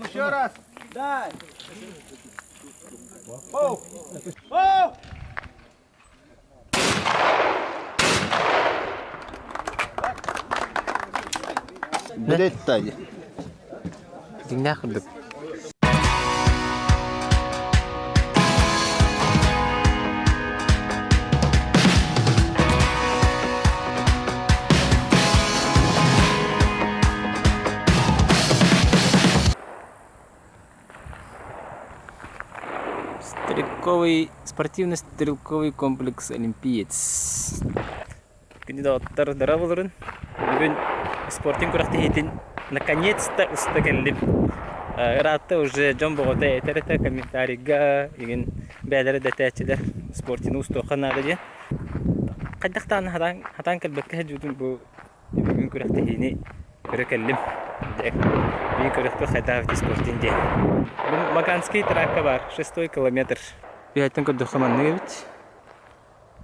Еще раз. Дай. Оу! Оу! Билет Дьиҥнээх курдук. Стрелковый спортивно-стрелковый комплекс «Олимпиец». Күндү доҕоттор, дорооболорун. Бүгүн спортинг күрэхтэһиитин наконец-то уста кэллим. Ыраатта уже дьон боҕото этэр этэ комментарийга игин бэйэлэрэ да этээччилэр спортины устуохха наада диэн. Хайдах даҕаны хатаан, хатаан кэлбэккэ сылдьыбытым бу бүгүн күрэхтэһиини көрө кэллим. Бүгүн көрөхпүт хайдах эбит спортин диэн. Бу Маганский тракка баар, шестой километр. Үһэттэн көрдөххө маннык эбит.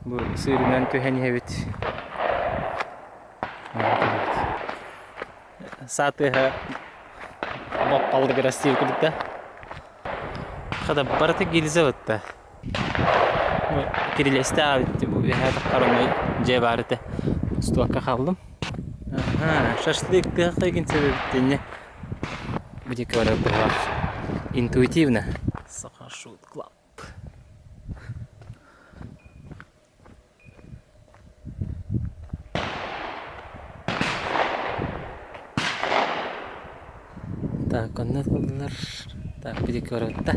Бу сыырынан түһэн иһэбит. Саа тыаһа баппалдыгырас диир курдук да. Хата барыта гильза бытта. Кирилиэстээх эбит бу үөһээ таххар дьиэ баар этэ. Устуокка хааллым. Аха, шашлык тыаха себебиттинне. Бу диэки барар быһалаах. Интуитивно. Саха шут клаб. Так, онно ыллылар. Так, били көрөттө.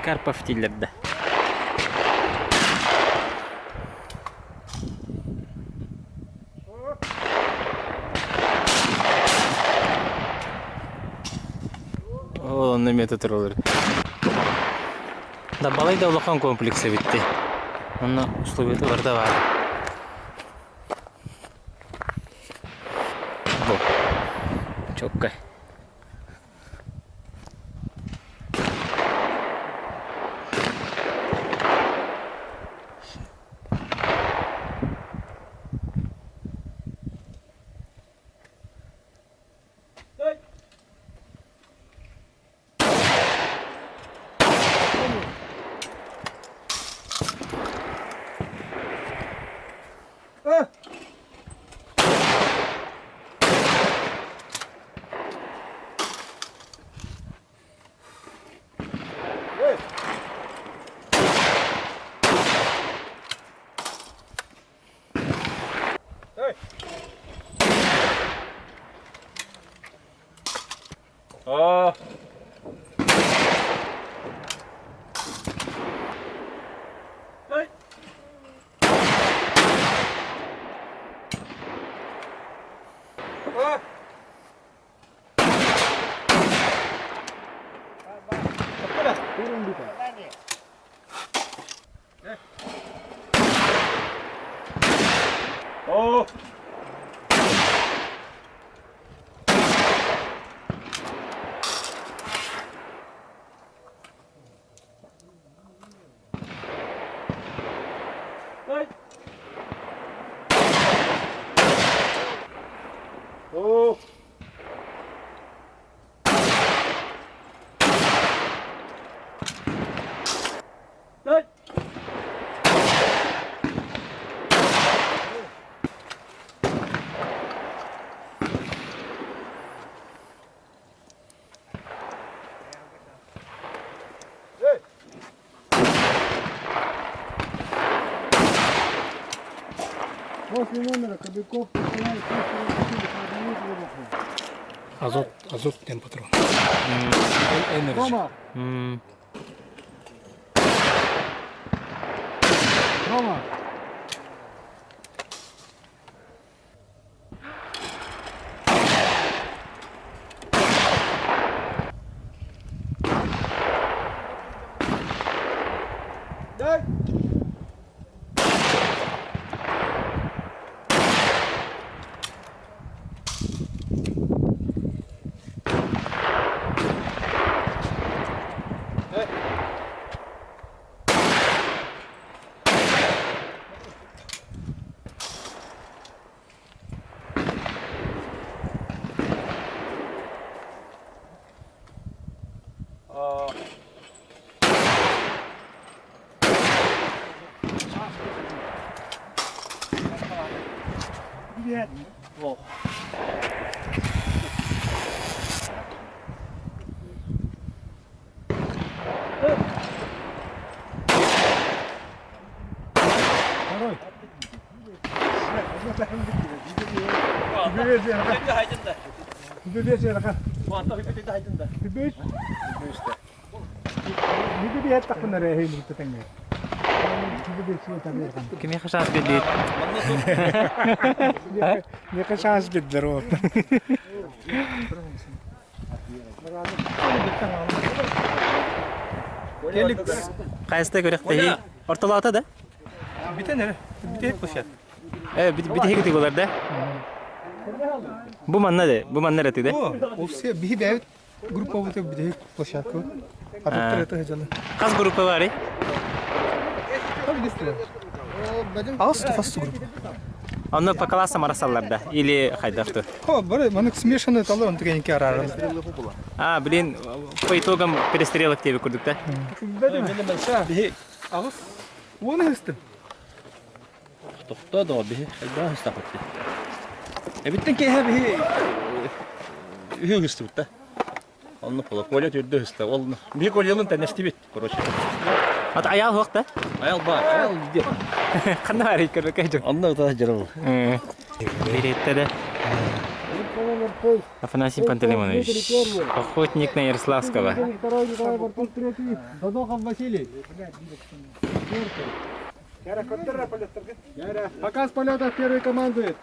Карпов дииллэр да. Ол онно эмиэ тураллар. Да балай да улахан комплекс эбитти. Онно условията барыта баар. Бу. Чокка. После номера Кобяков Азот, азот диэн патрон. Energy. Рома! Рома! Дай! Кимиэхэ шанс биэрдигит? Миэхэ шанс биэрдилэр ол. Хайаста күрэхтэһии ортолоото да? Бүтэн эрэ. Бүтэһик площадка. Э, бүтэһик ытык болар да? Бу манна да, бу манна эрэ да? Ол все биһи бэйэбит группабыт бүтэһик площадка. Атыттар это сылдьаллар. Хас группа баарый? Алыс хас группа. Онно по классам арасаллар да? Или хайдах Хо, бары маннык смешанный талар онтук эҥки араарар. А, блин, по итогам перестрелок тебе курдук да? Биһи аҕыс уон ыһыстым. Тохтоо доҕор биһи хайдах ыһыстахпыт Эбиттэн киэһэ биһи үһү ыһыстыбыт да. Онно пола Коля төрдө ыһыста. Ол биһи Колялын тэнэстибит, короче. Ат аял хуох да? Аял баар, аял где? Ханна баар көрбөккө дьон. Онно ыта дьарыл. Беретте да. Афанасий Пантелеймонович, охотник на Ярославского. Второй Николай Бартон, третий Додохов Василий. Показ полета первый командует.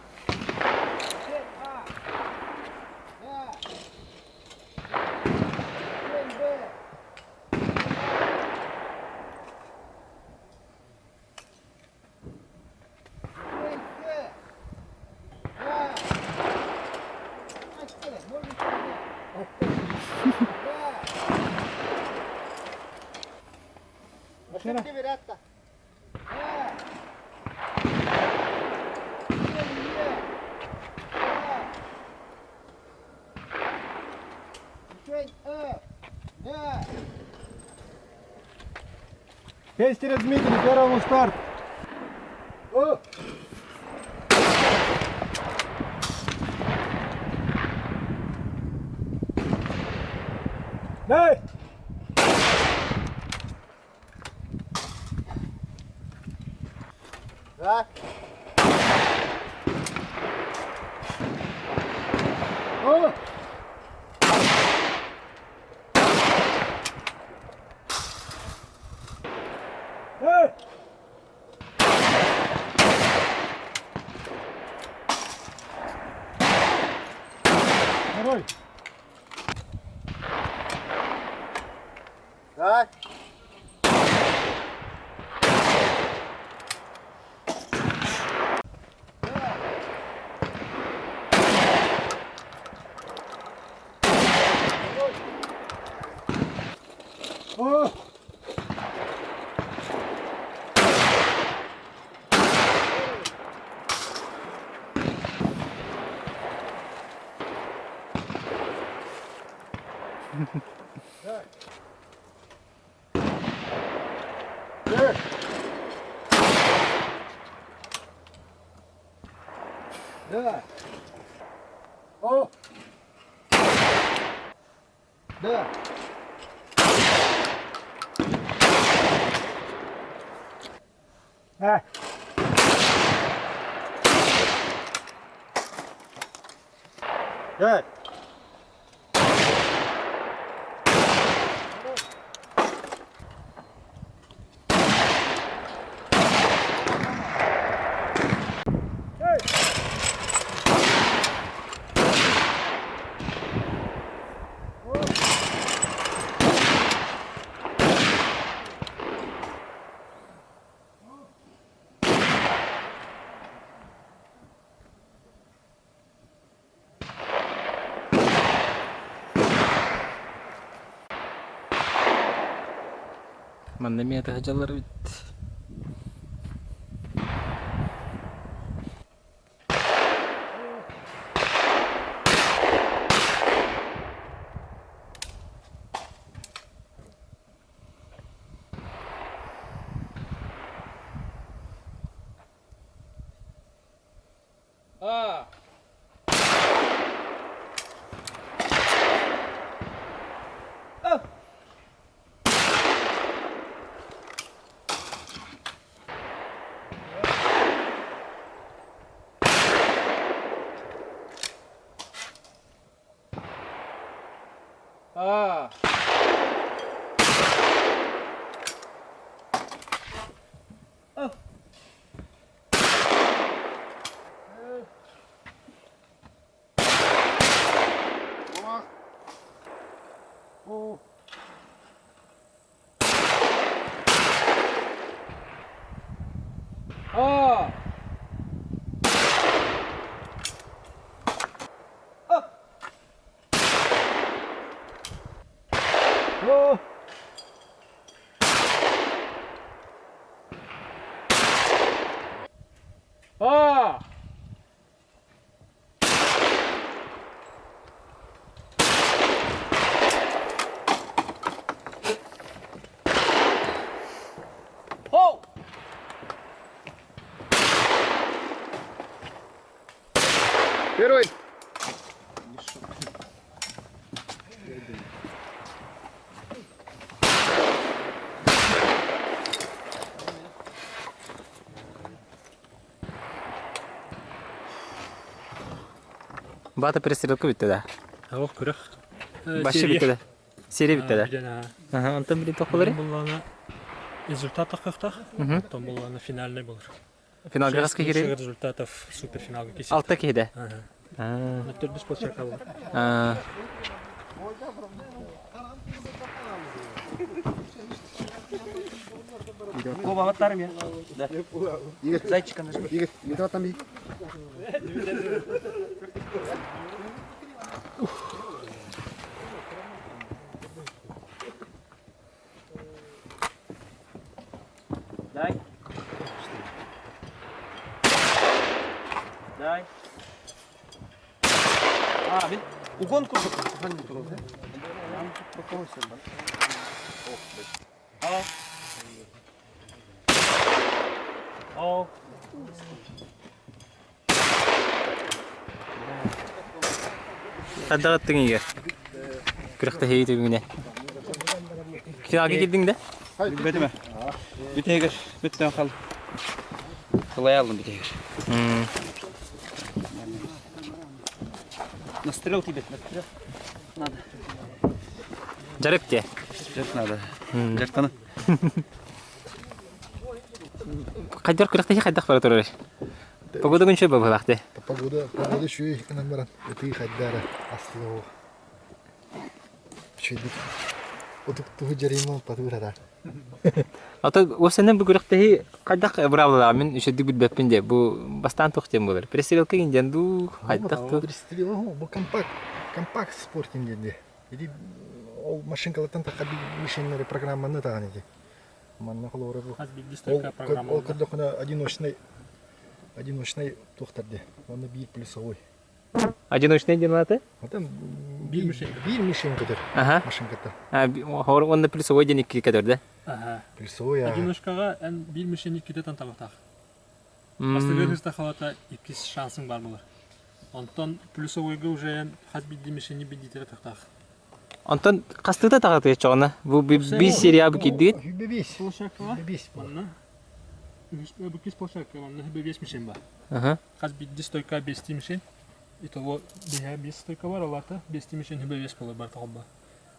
Пестерев Дмитрий, первому старт. О! Дай! Так. О! Эй! Второй. Так. О! Да. О! Да. А. Да. Манна эмиэ таһдьалар эбит. А. А. А! Первый. Бата перестрелка бүттэ да. Ох, күрэх. Башы бүттэ да. Серия бүттэ да. Ага, онтон били тохолары. Буллана результат тахтах, потом буллана финальный болар. Финалга хаска кире? Результатов суперфиналга кисет. Алта киһи Ага. Аа. Төрдүс площадка болар. Аа. Игорь, зайчика нажми. Игорь, не там бей. Дай. Дай. А, мен угон курдук. О. Хаддагаттың егер. Күрәхтә һей түгүнә. Финалга килдиң дә? Билбетим. Бүтегер, бүттен кал. Кылай алдым бүтегер. На стрел тебе, на стрел. Надо. Жарык те. Жет надо. Жактаны. Кайдар күрәхтә хайдах бара турар. Погода күнчө бабалахты. Погода, погода еще и баран. Это их отдара аслоо. Чөйдүк. Отук туһу жарыймал патырада. Ата осенен бу күрәхтә хайдах бравла мин үчөдүк билбеппин де. Бу бастан тохтем болар. Перестрелка инден ду хайдах ту. Пристрел, бу компакт, компакт спортинг деди. Иди ол машинкалартан таха мишеннери программаны таган иди. Манна холора бу. Хас бигди Ол стойка программа. ол көрдөкүнө одиночный одиночный тохтарды. Оны бир плюсовой. Одиночный ден Там Бир мишень. Бир мишень көтөр. Ага. Машинката. А, хор онда плюсовой ден икки көтөр да. Ага. Плюсовой. а. Одиночкага эн бир мишени китетен табатах. Бастыгы хыста халата икки шансың бар болар. Онтон плюсовойга уже эн хас бидди мишени биддитере тахтах. Онтон кастыта тагаты чоғына. Бу би серия бу киддит. Хүбе бес. Площадкага Хүбе бес. манна бу кис площадка манна хүбе бес мишень бар. Ага. Хас бидди стойка бести мишень. Итого биһэ бес стойка бар, оларта бести мишень хүбе бес болар бар тағылба.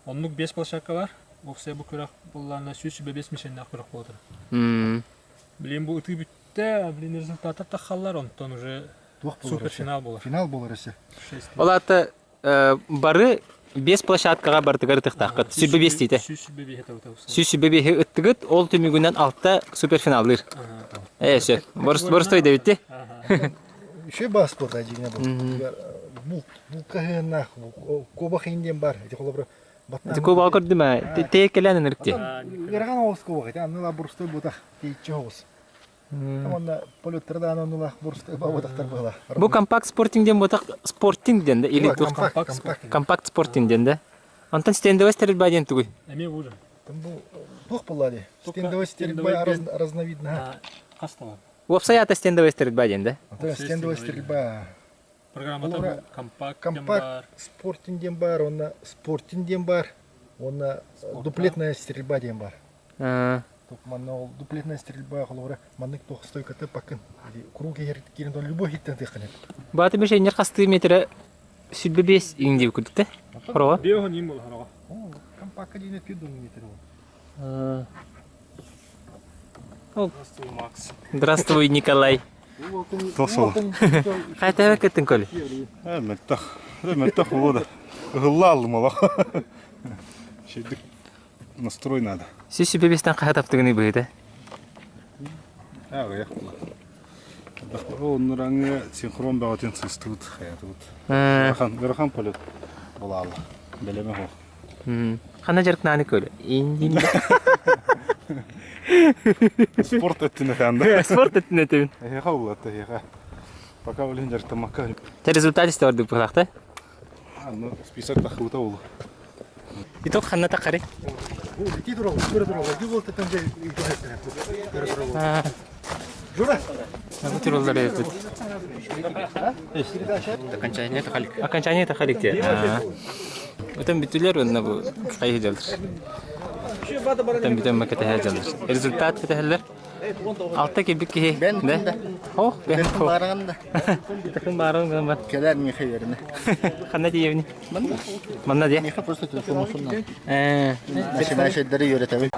Оннук бес площадка бар. Оксе бу күрәк булларына сүз хүбе бес мишеннәк күрәк болар. Блин, бу ыты бүтте, блин, результаты тахаллар, онтон уже Туох болар. суперфинал болар. Финал болар эсе. Шесть. Олата бары бес площадкага бартыгар тыктакыт. Сүрбе бес дейті. Сүз сүрбе бес это Сүз сүрбе бехи ыттыгыт, ол түмүгүнөн алтта суперфиналдыр. Э, все. Борс борстой да битти. Еще бас был один был. Бул бул кахына коба хинден бар. Эти холобра баттан. Куба көрдүм а. Текелен ырыкты. Ярган оос коба хит. Анны ла бурстой бутах тейче оос. Онна полеттер анны ла бурстой ба бутахтар была. Бу компакт спортингден ботак спортингден да или тух компакт компакт. компакт спортингден да. Онтон стендовый стрельба ден тугуй. Эме уже. Там бул туох болали. Только Стендовый стрельба стендовый разновидна. Касталар. Уопсай ата стендовый стрельба ден да. Стендовый стрельба. Программата Олора бу компакт Компакт спортингден бар, онна спортингден бар, онна дуплетная стрельба ден бар. Топ манна ол дуплетная стрельба холобра маннык тох стойкаты пакын. Круг кирин любой хиттен тыханет. Баты мешеннер касты метре 25 иҥ диэбит курдук да? Хороҕо? Биэһ он иҥ буолар хороҕо. Компакка диэн эппит метр Здравствуй, Макс. Здравствуй, Николай. Тосол. Хайта кыттын көл. Мөлтөх. Мөлтөх буолуо да. Ыһылла аллым олох. Шейдик настрой надо. Сис сүбэ бестен хаһа таптыгыны быһыта. Аҕыйах була. Оннураҥы синхрон бөҕөтүн сыстыбыт, хаятыбыт. Ыарахан, ыарахан полет булаалла. Бэлэмэ суох. Ханна дьарыктааны көл. Индин. Спорт өттүн этэн да. Спорт өттүн этебин. Эһиэхэ улатта, эһиэхэ. Пока билин дьарыктаммакка. Те результат истэ ордук быһылаахта. Ну, список тахыбыта улу. Итог ханна тахары? Туруллар эбит. Окончание тахалик. Окончание тахалик те. Өтөн бүтүлэр онно бу хайы дьалыр. Өтөн бүтөн макетеһэ дьалыр. Результат кэтэһэллэр. Алта килбик киһи. Бен да. Ох, бен. Баарыгын да. Такын баарыгын гынан бар. Кэлэр миэхэ үөрэнэ. Ханна тиийэбин? Манна. Манна дии. Миэхэ просто телефон офунна. Начинающийдары үөрэтэбин.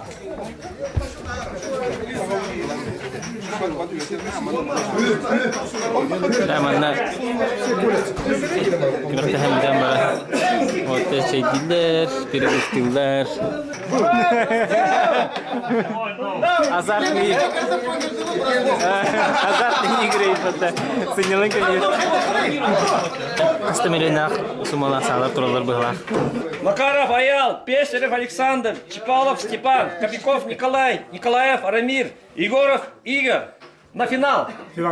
Да, манна күрэхтэһэн бүтэн баран уоттар чэйдииллэр, перегустыыллар. Азартный азартный игры сынньалаҥ кэмигэр хаста миллионнаах суммалаах саалар тураллар быһылаах. Макаров Аял, Песарев Александр, Чипалов Степан, Кобяков Николай, Николаев Арамир, Егоров Игорь. На финал! На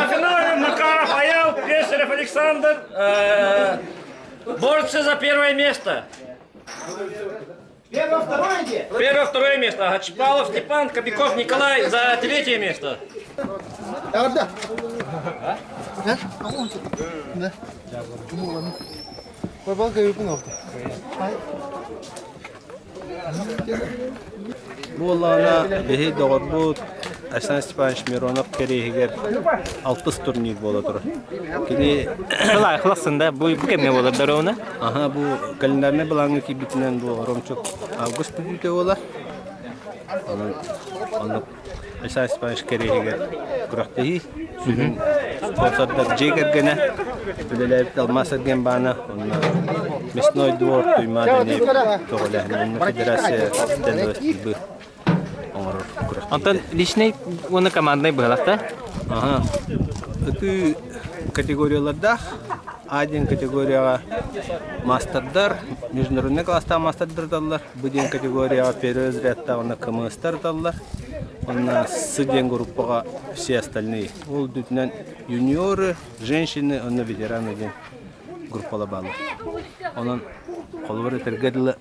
финале Макаров Аял, Песарев Александр борются за первое место. Первое, второе где? Первое, второе место. Ага, Чипалов Степан, Кобяков Николай за третье место. Да. Да? Да. Буоллаҕына биһи доҕорбут Айсен Степанович Миронов кэриэһигэр алтыс турнир буола турар. Кини Лайхласын да бу бу кэмҥэ буолар дороуна. Аха бу календарнай былааҥҥа киирбитинэн бу Ромчук август бүтүүтэ буолар. Онон оннук Айсен Степанович кэриэһигэр күрэхтэһии сүрүн спонсордар дьиэ кэргэнэ үлэлээбит Алмаас эргиэн баана уонна Мясной двор Туймаада көҕүлээһин уонна федерация тендовостибы оҥорор күрэхтэһиитэ. Онтон личный уонна команднай быһалах да? Аха. Ытыы категориялардаах А диэн категорияҕа мастердар, международный класстаах мастердар ыталлар. Бу диэн категорияҕа первый разрядтаах уонна КМС-тар ыталлар. Уонна С диэн группаҕа все остальные. Ол үрдүнэн юниоры, женщины уонна ветераны диэн группалар бааллар. Онон холобур этэргэ дылы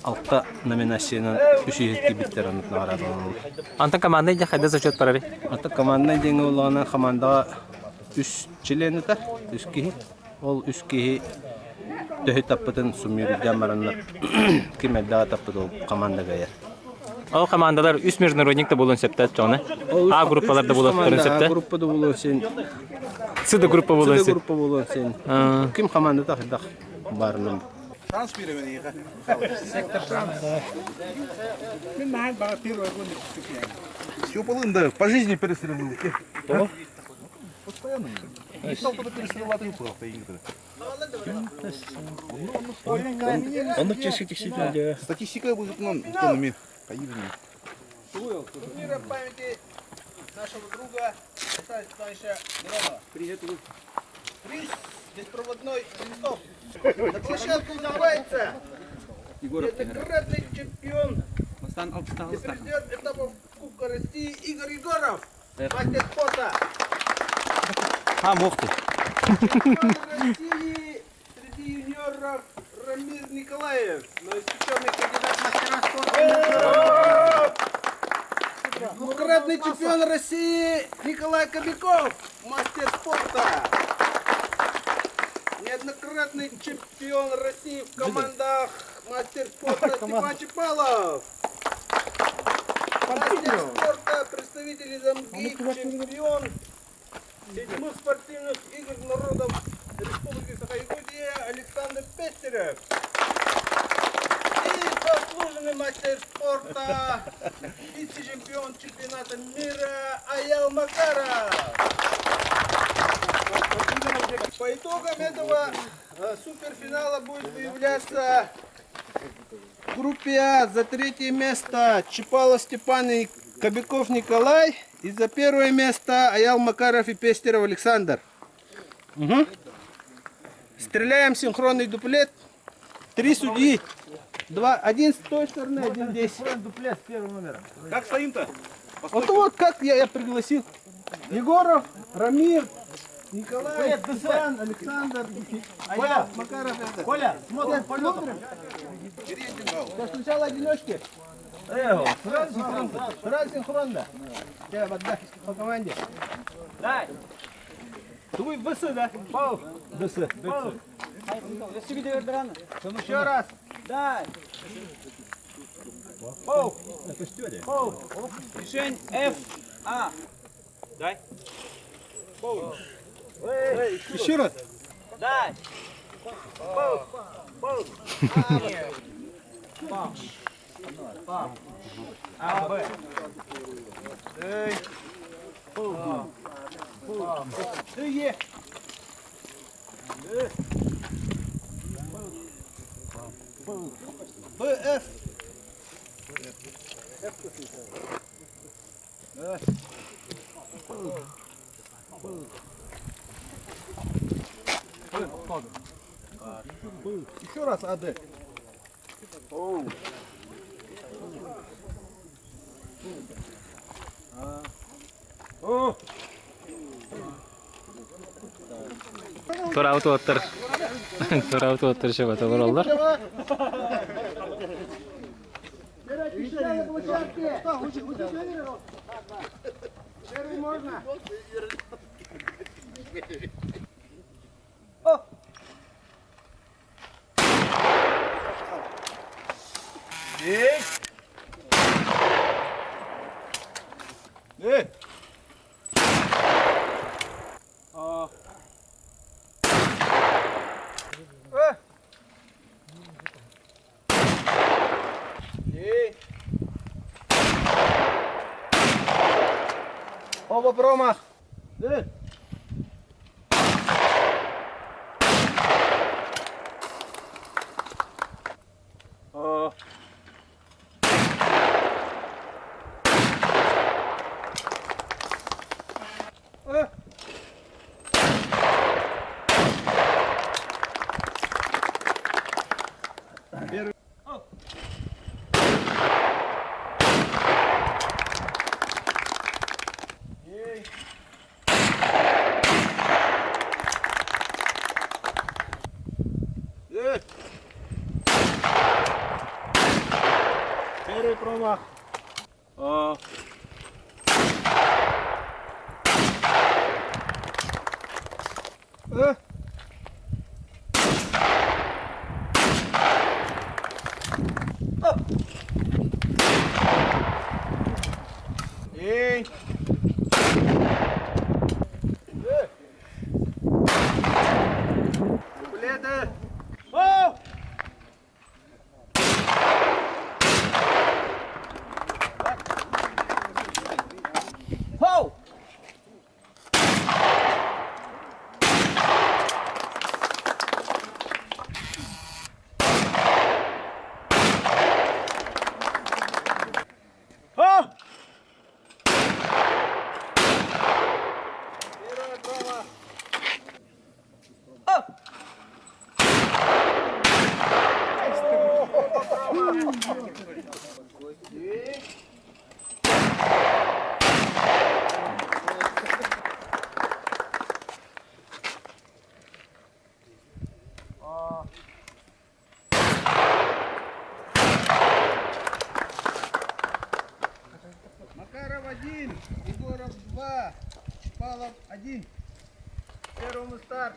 алта номинациянан үс иһит киирбиттэр оннук наҕараадаланаллар. Антон командный дьэ хайда зачет барарый? Антон командный диэҥҥэ буоллаҕына командаҕа үс член ытар, үс киһи. Ол үс киһи төһө таппытын суммируйдаан бараннар ким элбэҕи таппыт ол команда кыайар. Ол командалар үс международник да буолуон сөптөөх дьоно. А группалар да буолуохтарын сөптөөх. А группа да буолуон син. С да группа буолуон син. С группа буолуон син. Ким командата хайдах баарынан. Шанс биэрэбин Сектор шанс. Мен наһаа баҕа первый огонь Все полында по жизни перестрелил. Постоянно. Оннук чэсик Статистика будет нам экономи. Турнира памяти нашего друга Александра Степановича Миронова. Привет. Приз беспроводной листов. На площадку вызывается неоднократный чемпион и призер этапов Кубка России Игорь Егоров, мастер спорта. А, мог ты. Чемпион России среди юниоров Рамир Николаев, новоиспеченный кандидат мастера спорта. Двукратный чемпион России Николай Кобяков, мастер спорта. Неоднократный чемпион России в командах мастер спорта Степан Чапалов. Мастер спорта, представитель из МГИ, чемпион Седьмых спортивных игр народов Республики Саха-Якутия Александр Пестерев. И заслуженный мастер спорта, вице-чемпион чемпионата мира Аял Макаров. По итогам этого суперфинала будет выявляться в группе А за третье место Чипалов Степан и Кобяков Николай. И за первое место Аял Макаров и Пестеров Александр. Угу. Стреляем синхронный дуплет. Три судьи. Два, один с той стороны, один здесь. Дуплет с первым номером. Как стоим-то? Вот вот как я, я пригласил. Егоров, Рамир, Николай, Степан, Александр, Коля, Макаров. Это. Коля, смотрим полетом. Сейчас сначала одиночки. Сразу синхронно. Сразу синхронно. Сейчас, отдай по команде. Дай. Твой ВС, да? Пау. ДС. Еще раз. Дай. Пау. Пау. Мишень Ф. А. Дай. Еще раз. Дай. А, Б. Эй. Д, Е. Б, Ф. Еще раз А, Д. Тураут оттар. Тураут оттар шеба олар. Первый можно. Эй! Оба промах. Эй. Первый промах. Эй. Дуплеты. Оу! Хоу. Первый промах. Макаров 1, Егоров 2, Чапалов 1. Первому старт.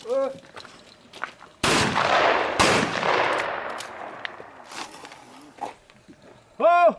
О! О!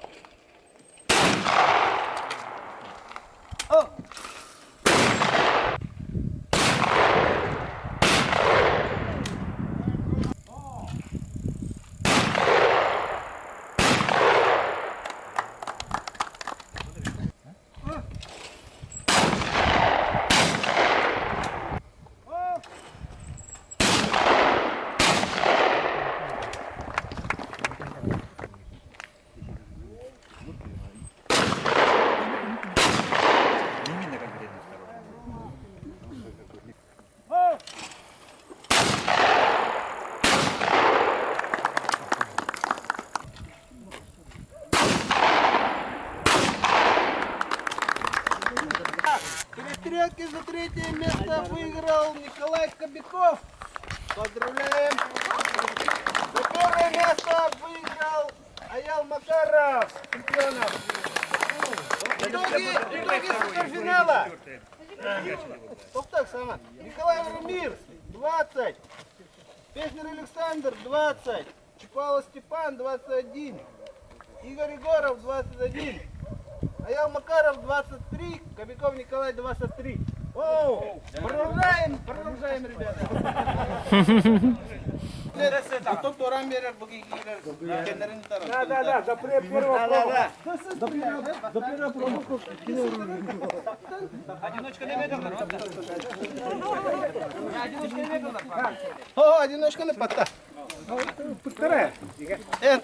Перестрелке за третье место выиграл Николай Кобяков. Поздравляем! За первое место выиграл Аял Макаров, чемпионов. Итоги, итоги суперфинала. Так, сама. Николай Рамир, 20. Песнер Александр, 20. Чапалов Степан, 21. Игорь Егоров, 21. Аял Макаров, 23. Кобяков Николай, 23. О, продолжаем, продолжаем, ребята. Да, да, да, за первого Да, да, да. За первого пробу. Одиночка не О, одиночка не пата.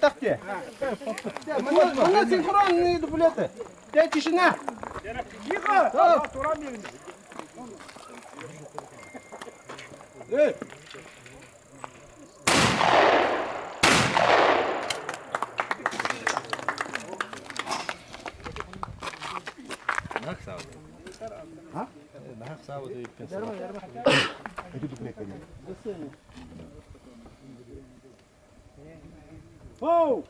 Так те. У нас синхронные дуплеты. Пять тишина. Тихо! Эй! Оу!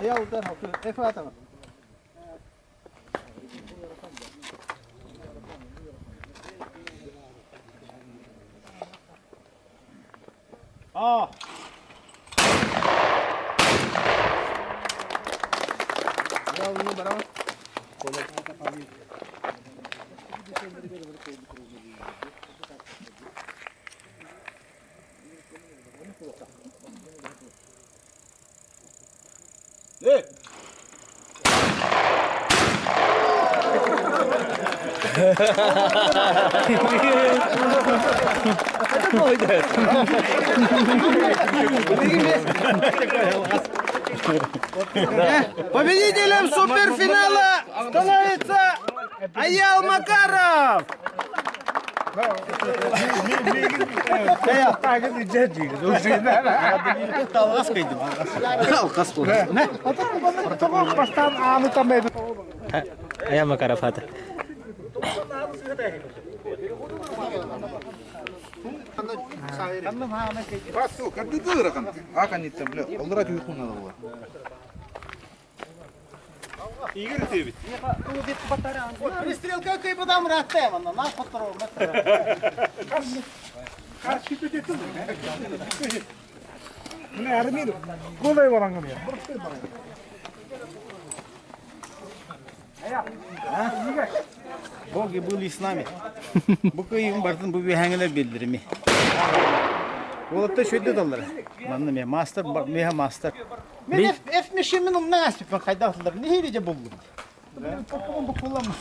Я удар, Эфатова. А! Я не барам. Эй! Победителем суперфинала становится Аял Макаров! Аял Макаров ата. Пристрелка кайбадам раттем, на потров. Боги были с нами. Бу кыйын бартын бу бихаңылар билдирми. Олатта шөйдө даллар. Манна ме мастер, меха мастер. Мен F мешеmin умна аспипен кайдахтылар. Не хиреже болду. Попон бу кулам.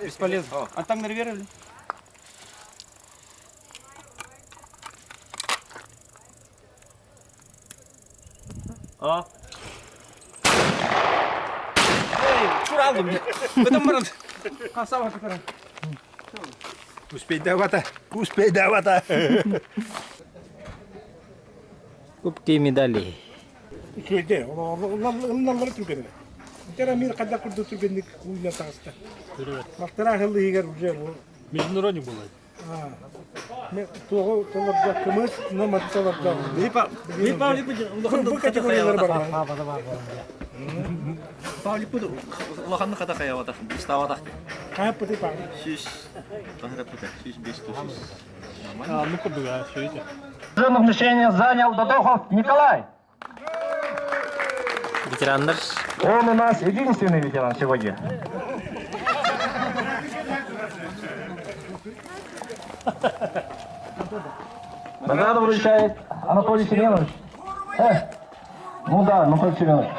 Бесполезно. А там нервировали? А? Эй, куралдым. Успей давата. Успей давата. Кубки и медали. Үчүгэй, онноллары түргенде. Тера мир кадда курду түргендик уйна тагыста. Мактара хылды егер уже бу. Международник был. Мен того толорда кымыз, на толорда. Бу категориялар бар. Павлик буду. Улаханны ката каябатах, ставатах. Кай пути па. Шиш. Тахра пута, шиш беш тушиш. А, ну куда, все эти. Мишени занял Додохов Николай. Ветерандар. Он у нас единственный ветеран сегодня. Награду вручает Анатолий Семенович. Ну да, Анатолий Семенович.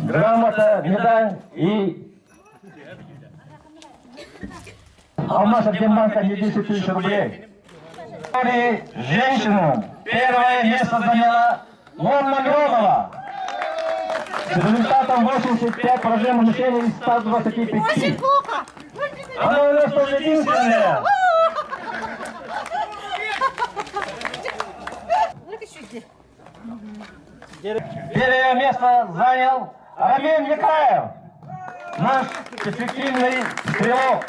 Грамота, медаль и Алмаз от Генбанка не 10 тысяч рублей. Женщину первое место заняла Нонна Миронова. С результатом 85 поражений мишени из 125. Очень плохо! Она у нас тоже единственная. Первое место занял Рамин Микаев, наш перспективный стрелок.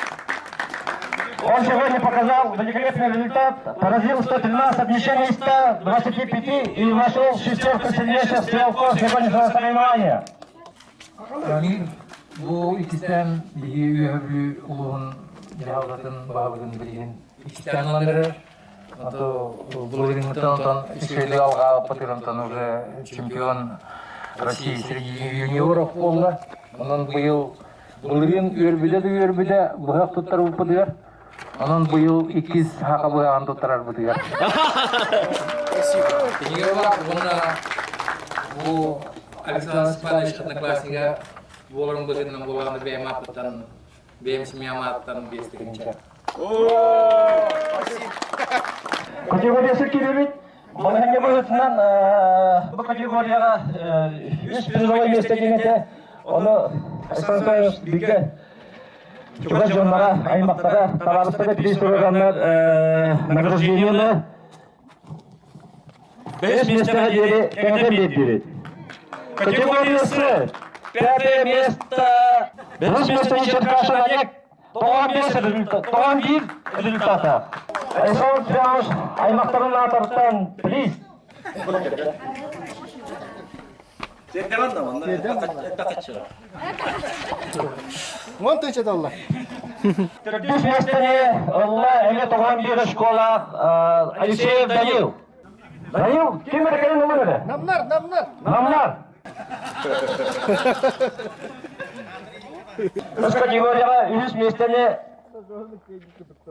Он сегодня показал великолепный результат, поразил 113 мишеней из 125 и вошел в шестерку сильнейших стрелков сегодняшнего соревнования. Рамиль бу иккистээн биһиги Үөһэ Бүлүү улууһун дьаһалтатын баһылыгын билигин иккистээн ылан эрэр. Былырыыҥҥыттан онтон үчүгэйдик алҕаабыппыт онтон уже чемпион России среди юниоров буолла. Онон быйыл былырыын үөрбүтэ да үөрбүтэ быһах туттарбыппытыгар. Онон быйыл иккис саха быһаҕын туттарарбытыгар. Кинигэ бар уонна бу Александр Степанович одноклассника буоларын быһыытынан буолаҕына бэйэм ааппыттан бэйэм семьям ааттан биэстигинчэ. Категориясы киирбит. Балаһыанньа быһыытынан бу категорияҕа үс призовой миэстэ диэн этэ. Ону Александр Степанович бииргэ чугас дьонноро, аймахтара, табаарыстара приз туруораннар награждениены бэс миэстэҕэ диэри кэҥэтэн биэрдибит. Категория С. Пятое место. Бэс миэстэни Черкашин Олег 95 результат, 91 результата. Александр Степанович аймахтарын аатарыттан приз. Вон ты читала. Төрдүс миэстэни ылла эмиэ тоҕон биир школа Алексеев Данил. Данил, ким эрэ кэлин ылыр эрэ? Намнар, намнар. Намнар. Үс категорияҕа үһүс миэстэни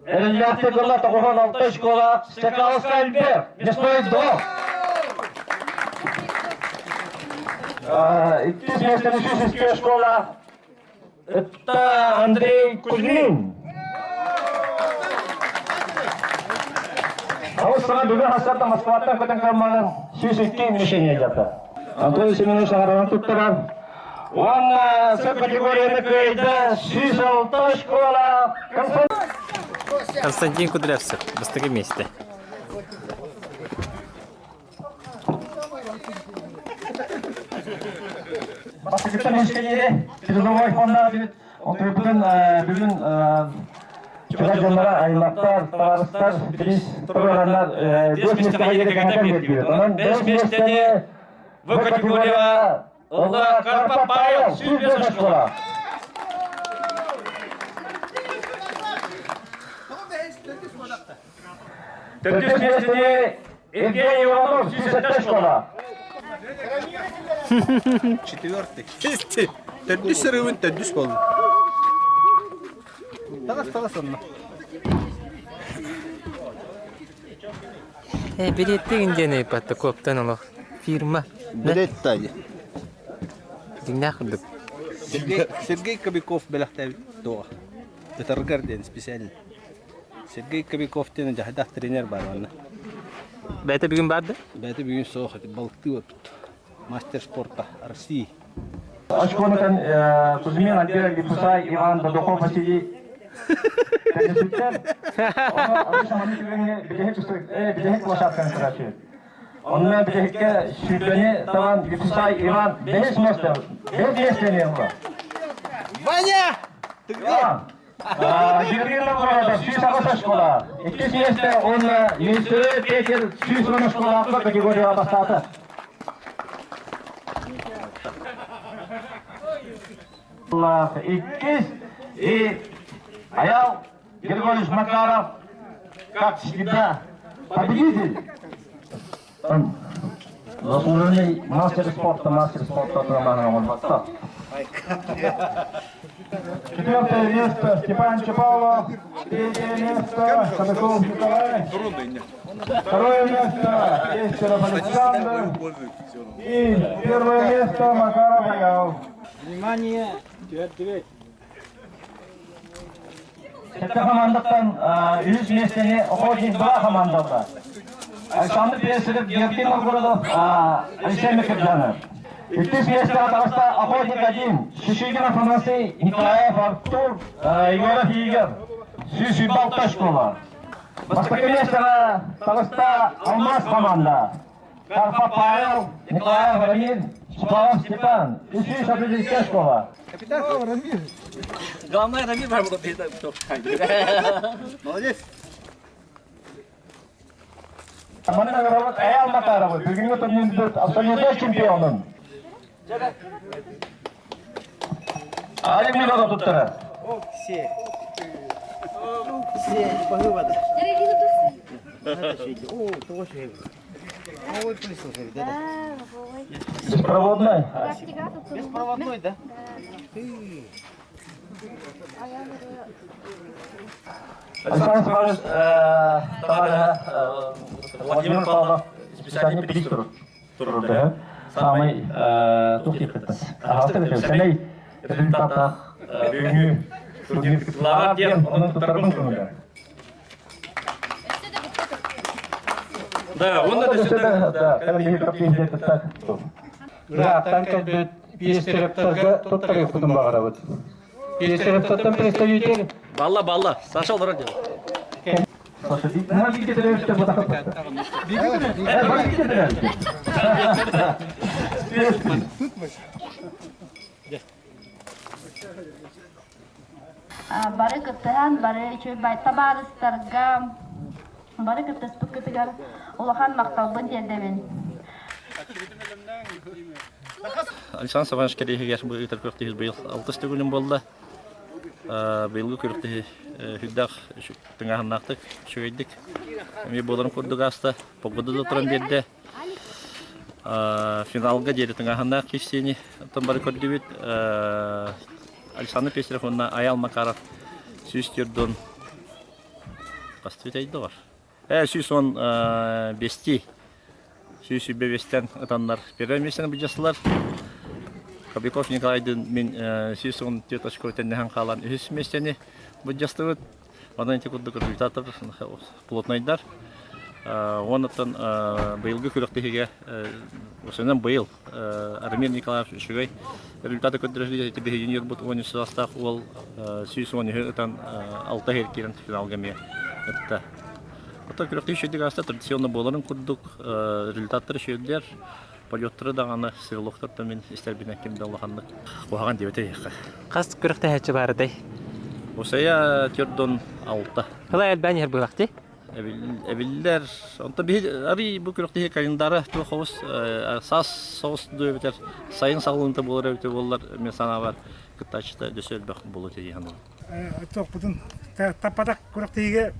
эрэллээхтик ылла тоҕуһун алта школа Стекаловскай Альберт, мясной двор. Иккис миэстэни сүүс школа это Андрей Кузьмин. Ауыз саҥа бүгүн хасарта Москваттан көтөн кэлманын 102 мишение дьата. Антон Семенович саҥаран туттаран уонна С категорияны кыайда 106 школа Константин Кудрявцев, бастакы миэстэ. Бастакыттан мишкенире призовой фонда Бүгүн бүгүн чугас дьоннора аймактар, табаарыстар бириис туруораннар бес миэстэҕэ диэри кэҥэтэн биэрдибит. Онон бес миэстэни В категорияҕа ылла Карпа Павел 105 очкола. Төрдүс миэстэни Евгений Иванов 107 школа. Четвертый. Төрдүс сырыыбын төрдүс буоллум. Таҕыс таҕыс онно. Э, билеттигин диэн ыйыппатта куоптан олох фирма. Билет дии. Дьиҥнээх курдук. Сергей, Сергей Кобяков бэлэхтээбит дуо? Ытаргар диэн специально. Сергей Кобяков диэн дьаһайдаах тренер баар манна. Бэйэтэ бүгүн баар да? Бэйэтэ бүгүн суох, балыктыы барбыт. Мастер спорта России. Очконутан Кузьмин Альберт Липусай Иван Додохов Василий Билэһик площадканы көрөөчү. Онно билэһиккэ сүүрбэни табан Липусай Иван бэһис место, бэһис миэстэни ылла. Ваня! Ты где? Георгий Новгородов, 108 школа. Иккис миэстэ уонна Юнсеры Петер 110 школаахха категорияҕа бастаата. Иккис и Аял Григорьевич Макаров, как всегда, победитель. Заслуженный мастер спорта, мастер спорта Роман Романов. Четвертое место Степан Чапалов. Третье место Садаков Николай. Второе место Нестеров Александр. И первое место Макаров Аял. Внимание! Түһэр Сэттэ хамаандаттан үһүс миэстэни Охотник 2 хамаандалла. Александр Песарев, Георгий Новгородов, Алексей Микирджанов. Иккис миэстэҕэ таҕыста Охотник 1, Шишигин Афанасий, Николаев Артур, Егоров Игорь, 126 школа. Бастакы миэстэҕэ таҕыста Алмаз команда. Карпа Павел, Николаев Рамиль, Чапалов Степан, 332 школа. Капитан Рамиль. Главное, Рамиль бар было Молодец. Манна ыҥырабыт Айаал Макаровы бүгүҥҥү турнирбыт абсолютнай чемпионун. Алик Миронов туттарар. Все. Все, баһыыбада. Беспроводной. Беспроводной, да? Александр Степанович товарища Владимир Павлов специальный приз турурда. Самый тух тиэппиттэн. Аһаҕастык сэмэй результаттаах бүгүҥҥү турнир кыттыылааҕа диэн онон туттарбын көҥүлэ. Да, он это сюда. Да, Ыраахтан кэлбит пиэстэрэптарга туттарыахпытын баҕарабыт. Пиэстэрэптартан представитель Балла, балла. Саша олорор дьон. Саша, на бииргэ төрөөбүттэр батахпыт. Бииргэ төрөөбүттэр. Бары кыттыһан, бары үчүгэй табаарыстарга, бары кыттыспыккытыгар улахан махталбын тиэрдэбин. Александр Степанович кэриэһигэр бу ыытар күрэхтэһии быйыл алтыс төгүлүн буолла. Быйылгы күрэхтэһии сүрдээх тыҥааһыннаахтык, үчүгэйдик эмиэ буоларын курдук ааста. Погода да туран биэрдэ. Финалга диэри тыҥааһыннаах киирсиини оттон бары көрдүбүт. Александр Пестерев уонна Айал Макаров 104 хастыы тэйдоҕор? 115 125-тэн ытаннар первое месяны быдьастылар. Кобяков Николайдын мин 114 очко тэннэһэн хаалан үһүс миэстэни быдьастыбыт. Онон ити курдук результаттар плотнайдар. Оннуттан быйылгы күрэхтэһиигэ осенен быйыл Рамир Николаевич үчүгэй результаты көрдөрөр ити биһи юниорбут 13 саастаах уол 113 ытан 6 иһэр киирэн финалга эмиэ ытта. Оттон күрэхтэһии үчүгэйдик ааста традиционно буоларын курдук результаттар үчүгэйдэр полеттары даҕаны стрелоктартан мин истэрбинэн ким да улаханнык куһаҕан диэбэтэ эйиэхэ. Хас күрэхтэһээччи баарыдай? Усая төрдөн алта. Хала элбээн иһэр быһылах дии? Эбиллэр. Онтон биһи арый бу күрэхтэһии календара туох оҕус саас соҕус дуо эбэтэр сайын саҕаланыыта буолар эбитэ буоллар мен санаабар кыттааччыта өссө элбэх буолуо этэ дии саныыбын. Туохпутун таппатах күрэхтэһиигэ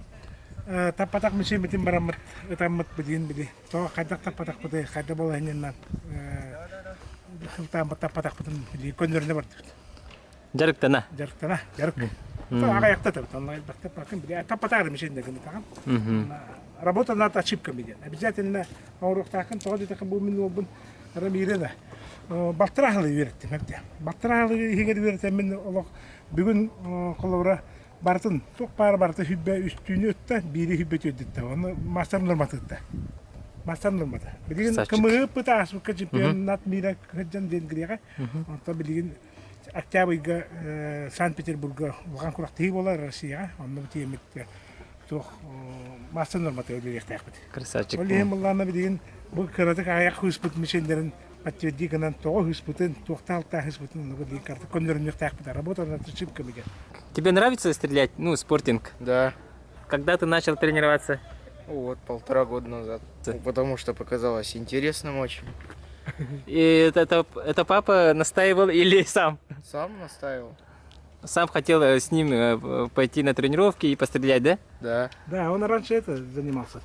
таппатах мишеммитин бараммыт ытаммыт билигин били Тоҕо хайдах таппатахпытый, хайда балаһынньаннан сылтааммыт таппатахпытын билии көннөрүнэ бардыбыт. Дьарыктана. Дьарыктана, дьарык. Аҕайахта табыт, онно элбэхтэ бакын били таппатаары мишень гынытаҕын. Работа над ошибками диэн. Обязательно оҥоруохтааххын, тоҕо диэтэххэ бу мин уолбун Рамирена балтараахылы үөрэттим эбит. Балтараахылы иһигэр үөрэтэммин олох бүгүн холобура Барытын, туох баара барыта сүрбэ үстүүнү ытта, биири сүрбэ түөрдүттэ. Ону мастер норматытта. Мастер нормата. Билигин кымыһы ыппыт ааспыкка чемпионат мира сылдьан Венгрияҕа. Онтон билигин октябрьга Санкт-Петербурга улахан күрэхтэһии буолар Россияҕа. Онно тиэммит туох мастер нормата үлэлиэхтээхпит. Красавчик. Ол иһин былаана билигин бу кыратык аҕыйах хыыспыт мишеннэрин подтверди гынан тоҕо ыһыспытын, туохтаах алтаах ыһыспытын онно билигин карта көннөрүнүөхтээхпит. Работа над ошибками. Тебе нравится стрелять? Ну, спортинг? Да. Когда ты начал тренироваться? Вот, полтора года назад. Потому что показалось интересным очень. И это, это, это папа настаивал или сам? Сам настаивал. Сам хотел с ним пойти на тренировки и пострелять, да? Да. Да, он раньше это занимался.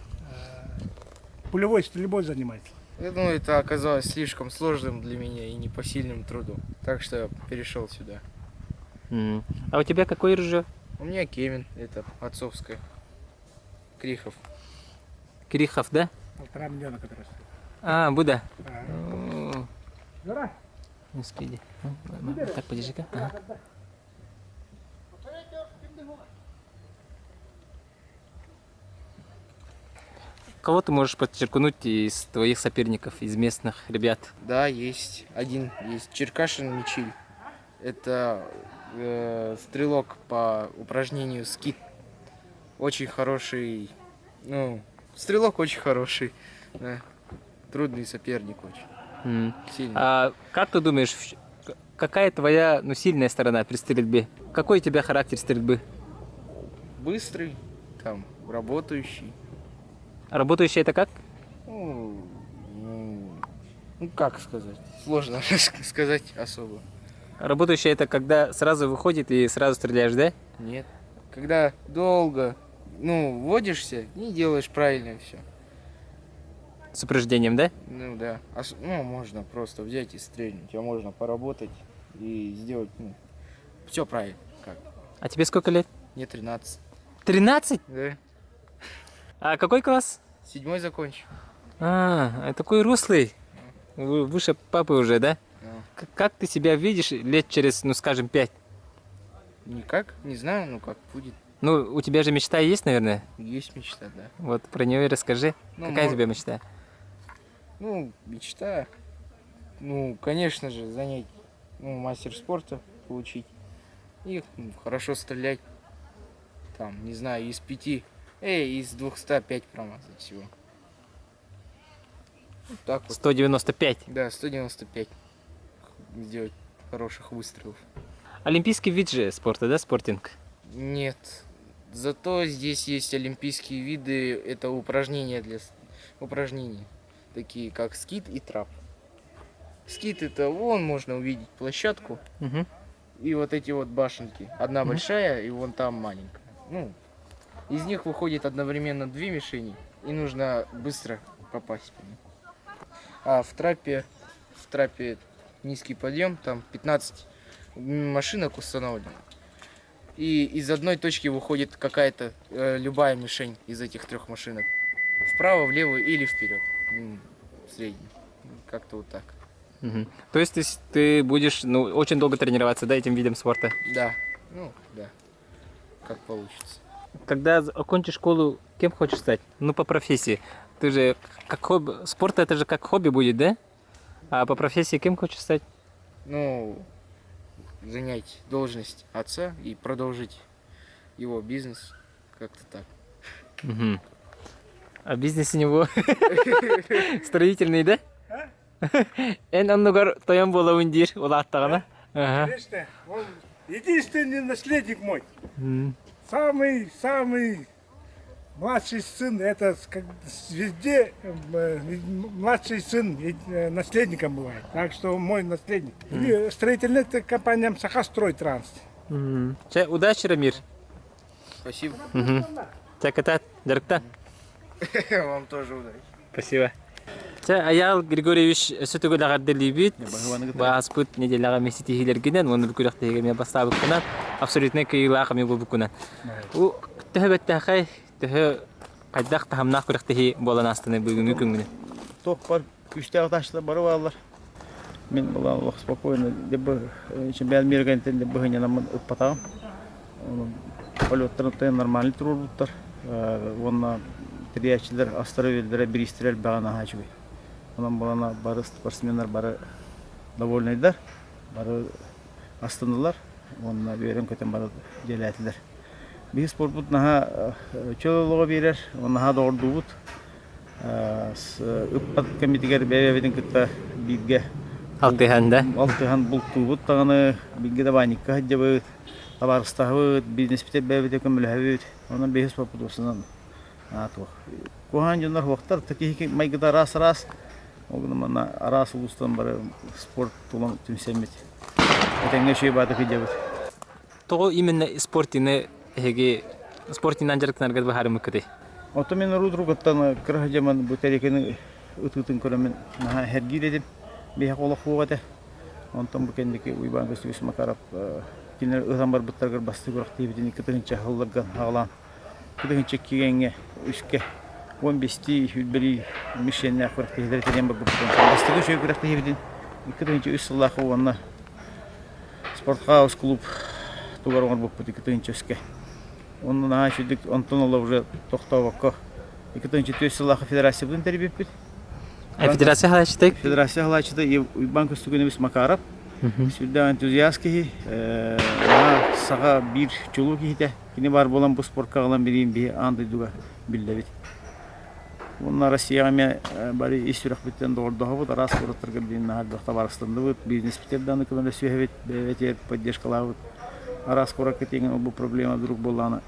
Пулевой стрельбой занимается. Я думаю, это оказалось слишком сложным для меня и непосильным трудом. Так что я перешел сюда. А у тебя какое ружье? У меня Кемин, это отцовское. Крихов. Крихов, да? 1,5 миллиона который стоит. А, Буда. Жора. Не успели. Так, подержи-ка. Ага. Кого ты можешь подчеркнуть из твоих соперников, из местных ребят? Да, есть. Один есть. Черкашин Мичиль. Это стрелок по упражнению скит. Очень хороший, ну, стрелок очень хороший. Да. Трудный соперник очень. Сильный. А как ты думаешь, какая твоя, ну, сильная сторона при стрельбе? Какой у тебя характер стрельбы? Быстрый, там, работающий. Работающий это как? Ну, ну, как сказать? Сложно сказать особо. Работающий это когда сразу выходит и сразу стреляешь, да? Нет. Когда долго, ну, вводишься и делаешь правильно все. С упреждением, да? Ну да. Ну, можно просто взять и стрельнуть, а можно поработать и сделать, ну, все правильно. Как. А тебе сколько лет? Мне 13. 13? Да. А какой класс? 7 закончил. А, такой рослый. Выше папы уже, да? Да. Как ты себя видишь лет через, ну, скажем, 5? Никак, не знаю, ну как будет. Ну, у тебя же мечта есть, наверное? Есть мечта, да. Вот про нее и расскажи. Ну, Какая у тебя мечта? Ну, мечта, ну, конечно же, занять, ну, мастер спорта получить и, ну, хорошо стрелять. Там, не знаю, из 5, из 205 промазать всего. Вот так вот. 195? Да, 195. Сделать хороших выстрелов. Олимпийский вид же спорта, да, спортинг? Нет. Зато здесь есть олимпийские виды, это упражнения для упражнений, такие как скит и трап. Скит это вон можно увидеть площадку. И вот эти вот башенки. Одна большая и вон там маленькая. Ну, из них выходит одновременно 2 мишени, и нужно быстро попасть по ним. А в трапе низкий подъем, там 15 машинок установлено. И из одной точки выходит какая-то любая мишень из этих 3 машинок. Вправо, влево или вперед. В среднем. Как-то вот так. То есть ты будешь, ну, очень долго тренироваться, да, этим видом спорта? Да. Ну, да. Как получится. Когда окончишь школу, кем хочешь стать? Ну, по профессии. Ты же как хобби, спорт это же как хобби будет, да? А по профессии кем хочешь стать? Ну, занять должность отца и продолжить его бизнес, как-то так. А бизнес у него строительный, да? Эн оннугар тойон буолабын диир улааттаҕына. Конечно, он единственный наследник мой. Самый, самый младший сын, это как везде младший сын наследником бывает. Так что он мой наследник. И строительная компания Сахастройтранс. Чэ, удачи, Рамир. Спасибо. Чэ, кытаат, дьарыктан. Вам тоже удачи. Спасибо. Чэ, Айаал Григорьевич, өссө төгүл эҕэрдэлиибит. Ааспыт нэдиэлэҕэ эмиэ ситиһиилэргинэн, уонна бу күрэхтэһиигэ эмиэ бастаабыккынан, абсолютнай кыайыылаах эмиэ буолбуккунан. Төһө бэттээхэй, төһө хайдах таһымнаах күрэхтэһии буолан аастыны бүгүҥҥү күҥҥүнэн? Туох бар күүстээх ташлар бары бааллар. Мин была олох спокойно чемпионат мира кэнниттэн быһынньанаммын ыппатаҕым. Полеттарын тойон нормальный туруорбуттар. Уонна тэрийээччилэр астара-үөллэрэ бириистэрэ элбэҕэ наһаа үчүгэй. Онон буолана бары спортсменнар бары довольнайдар, бары астыннылар уонна үөрэн-көтөн бары дьиэлээтилэр. Биһи спорпут наһаа чөл олоҕу биэрэр, наһаа доҕордуубут. Ыппат кэмитигэр бэйэ-бэйэбитин кытта бииргэ Алтыһан да? Алтыһан бултуубут даҕаны, бииргэ да баанньыкка сылдьабыт, табаарыстаһабыт, бизнеспитэ бэйэбитэ көмөлөһөбүт. Онон биһи спорпут уопсанан туох. Куһаҕан дьоннор суохтар, киһи майгыта араас-араас. Ол гынан манна араас улуустан бары спорт тулан түмсэммит. Этэҥҥэ үчүгэй баатык сылдьабыт. Тоҕо именно спортины эһиги спортинан дьарыктанаргыт быһаарыммыккытый? Оттон мин урут-уруккуттан кыра сылдьаммын бу тэрикини ытыытын көрөммүн наһаа сэргиир этим. Биһиэхэ олох суох этэ. Онтон бу кэнники Уйбаан Көстүүс Макаров кинилэр ыһан барбыттарыгар бастакы күрэхтэһиибитин 2 тыһыынча сылларга аҕалаан 2 тыһыынча кигэҥҥэ үскэ 15-тии сүүрбэлии мишеннээх күрэхтэһиилэри тэрийэн барбыппыт. Бастакы үчүгэй күрэхтэһиибитин 2 тыһыынча 3 сыллаахха уонна Спортхаус клуб тугар оҥорбуппут 2 тыһыынча үскэ. Онно наһаа үчүгдүк онтон ыла уже тохтообокко. 2-4 сыллаах федерациябытын тэрийбиппит. Федерация халааччыта? Федерация халааччыта Уйбаан Көстүгүнэбис Макаров. Сүрдээх энтузиаст киһи, саха биир чулуу киһитэ. Кини баар буолан бу спортка аҕалан билигин биһи аан дойдуга биллэбит. Уонна Россияҕа эмиэ бары ис сүрэхпиттэн доҕордоһобут, араас куораттарга билигин наһаа элбэх табаарыстанныбыт, бизнеспитигэр даҕаны көмөлөсүһэбит, бэйэбитигэр поддержкалаабыт. Араас куоракка тиийэн ол бу проблема вдруг буоллаҕына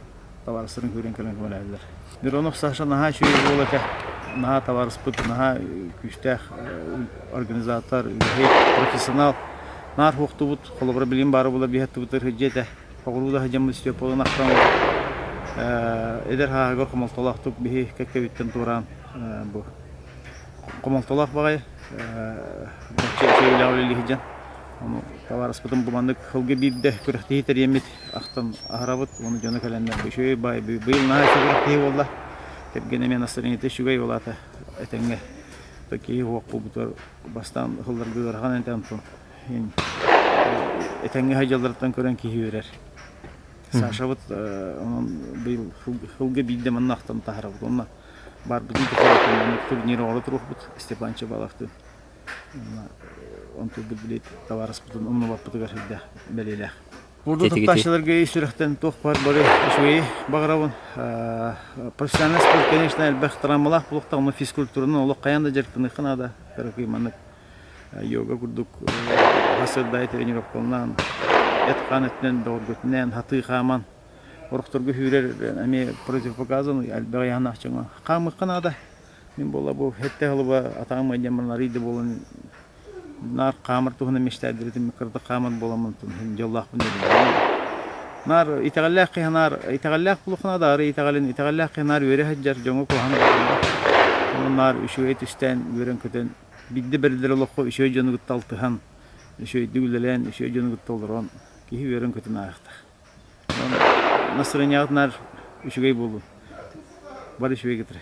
табаарыстарын көрөн кэлэн көмөлөһөллөр. Миронов Саша наһаа үчүгэй буол этэ. Наһаа табаарыспыт, наһаа күүстээх организатор, үлэһит, профессионал. Наар хуохтубут, холобура билигин баара буола биһаттыбытыгар сылдьыа этэ. Оҕуруу да сылдьаммыт Степалыын ахтан эдэр сааһыгар хомолтолоохтук биһи кэккэбиттэн туораан бу хомолтолоох баҕайы бачча үчүгэй үлэҕэ үлэлии сылдьан ону табаарыспытын бу маннык сылга биирдэ күрэхтэһии тэрийэммит ахтан аһарабыт уонна дьоно кэлэннэр үчүгэй баай быйыл наһаа үчүгэй күрэхтэһии буолла кэргэнэ эмиэ настроениета үчүгэй ол аата этэҥҥэ киһи уох буолбутугар бастаан ыһылларга ыарахан этэ онтон Этэҥҥэ сылдьалларыттан көрөн киһи үөрэр. Сашабыт онон быйыл сылга биирдэ манна ахтан таһаарабыт уонна барбытын тухары турнир оҥоро туруохпут Степан Чебаловтыын. Онтубут били табаарыспытын умнубаппытыгар сүрдээх бэлиэлээх. Бурду туттааччыларга ис сүрэхтэн туох баар бары үчүгэйи баҕарабын. Профессиональный спорт, конечно, элбэх травмалаах буолуохтаах, но физкультуранан олох хайаан да дьарыктаныахха наада. Кыракый маннык йога курдук сырдай тренировкалаан эт-хаан өттүнэн бөҕөргөтүнэн хатыы хааман орохторго сүүрэр эмиэ противопоказан элбэх ыйааһыннаах дьоҥҥо хаамыахха наада мин буолла бу сэттэ сылба атаҕым ыалдьан арыйда буолан наар хаамар туһунан мечтаайдырытым кыратык хаамар буоламмын дьоллоохпун диэн наар итэҕэллээх киһи наар итэҕэллээх буолуохха наада арый итэҕэлин итэҕэллээх киһи наар үөрэ сылдьар дьоҥҥо куһаҕаны баҕарбат наар үчүгэй түстээн үөрэн-көтөн Биирдэ бэриллэр олоххо үчүгэй дьону кытта алтыһан, үчүгэйдик үлэлээн, үчүгэй дьону кытта олорон киһи үөрэн-көтөн ааһыахтаах. Онон настырыанньаҕыт наар үчүгэй буоллун. Бары үчүгэй кытары.